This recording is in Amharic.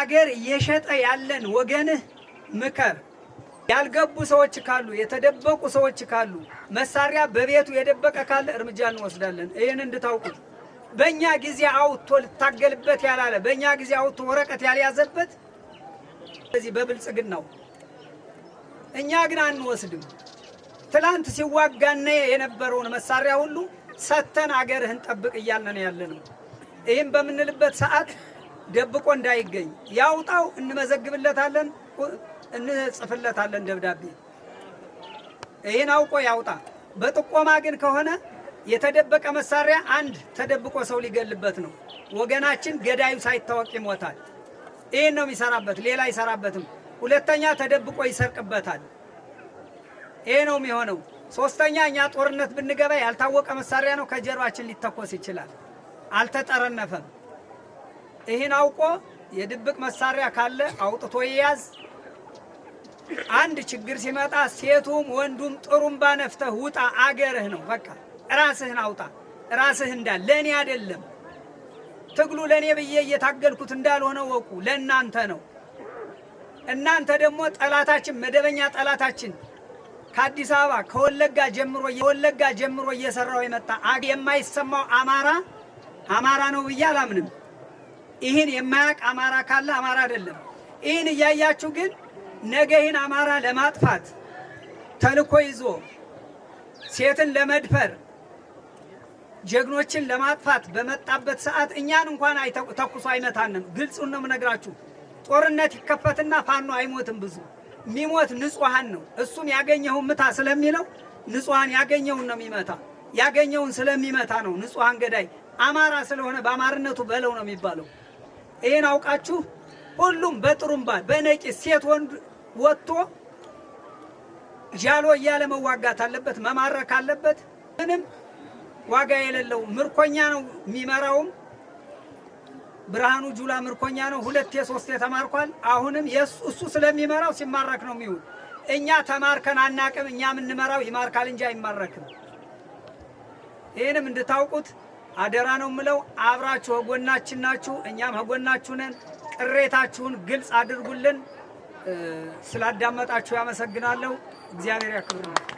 አገር እየሸጠ ያለን ወገንህ ምከር። ያልገቡ ሰዎች ካሉ፣ የተደበቁ ሰዎች ካሉ፣ መሳሪያ በቤቱ የደበቀ ካለ እርምጃ እንወስዳለን። ይህን እንድታውቁት። በእኛ ጊዜ አውጥቶ ልታገልበት ያላለ፣ በእኛ ጊዜ አውጥቶ ወረቀት ያልያዘበት በዚህ በብልጽግናው እኛ ግን አንወስድም። ትላንት ሲዋጋነ የነበረውን መሳሪያ ሁሉ ሰተን አገርህን ጠብቅ እያልን ያለ ነው። ይህም በምንልበት ሰዓት ደብቆ እንዳይገኝ ያውጣው፣ እንመዘግብለታለን፣ እንጽፍለታለን ደብዳቤ። ይህን አውቆ ያውጣ። በጥቆማ ግን ከሆነ የተደበቀ መሳሪያ አንድ ተደብቆ ሰው ሊገልበት ነው። ወገናችን ገዳዩ ሳይታወቅ ይሞታል። ይህን ነው የሚሰራበት፣ ሌላ አይሰራበትም። ሁለተኛ ተደብቆ ይሰርቅበታል። ይሄ ነው የሚሆነው። ሶስተኛ እኛ ጦርነት ብንገባ ያልታወቀ መሳሪያ ነው፣ ከጀርባችን ሊተኮስ ይችላል። አልተጠረነፈም። ይህን አውቆ የድብቅ መሳሪያ ካለ አውጥቶ ይያዝ። አንድ ችግር ሲመጣ ሴቱም ወንዱም ጥሩምባ ነፍተህ ውጣ፣ አገርህ ነው። በቃ ራስህን አውጣ፣ ራስህ እንዳል ለእኔ አይደለም ትግሉ ለእኔ ብዬ እየታገልኩት እንዳልሆነ ወቁ፣ ለእናንተ ነው። እናንተ ደግሞ ጠላታችን፣ መደበኛ ጠላታችን ከአዲስ አበባ ከወለጋ ጀምሮ ወለጋ ጀምሮ እየሰራው የመጣ የማይሰማው አማራ አማራ ነው ብዬ አላምንም። ይህን የማያውቅ አማራ ካለ አማራ አይደለም። ይህን እያያችሁ ግን ነገ ይህን አማራ ለማጥፋት ተልኮ ይዞ ሴትን ለመድፈር ጀግኖችን ለማጥፋት በመጣበት ሰዓት እኛን እንኳን ተኩሶ አይመታንም። ግልጹን ነው የምነግራችሁ። ጦርነት ይከፈትና ፋኖ አይሞትም። ብዙ የሚሞት ንጹሐን ነው። እሱም ያገኘውን ምታ ስለሚለው ንጹሐን ያገኘውን ነው የሚመታ። ያገኘውን ስለሚመታ ነው ንጹሐን ገዳይ አማራ ስለሆነ በአማርነቱ በለው ነው የሚባለው። ይህን አውቃችሁ ሁሉም በጥሩምባ በነቂስ ሴት ወንድ ወጥቶ ጃሎ እያለ መዋጋት አለበት፣ መማረክ አለበት። ምንም ዋጋ የሌለው ምርኮኛ ነው የሚመራውም። ብርሃኑ ጁላ ምርኮኛ ነው። ሁለቴ ሶስቴ ተማርኳል። አሁንም እሱ ስለሚመራው ሲማረክ ነው የሚውል። እኛ ተማርከን አናቅም። እኛ የምንመራው ይማርካል እንጂ አይማረክም። ይህንም እንድታውቁት አደራ ነው የምለው። አብራችሁ ከጎናችን ናችሁ፣ እኛም ከጎናችሁ ነን። ቅሬታችሁን ግልጽ አድርጉልን። ስላዳመጣችሁ ያመሰግናለሁ። እግዚአብሔር ያክብርልን።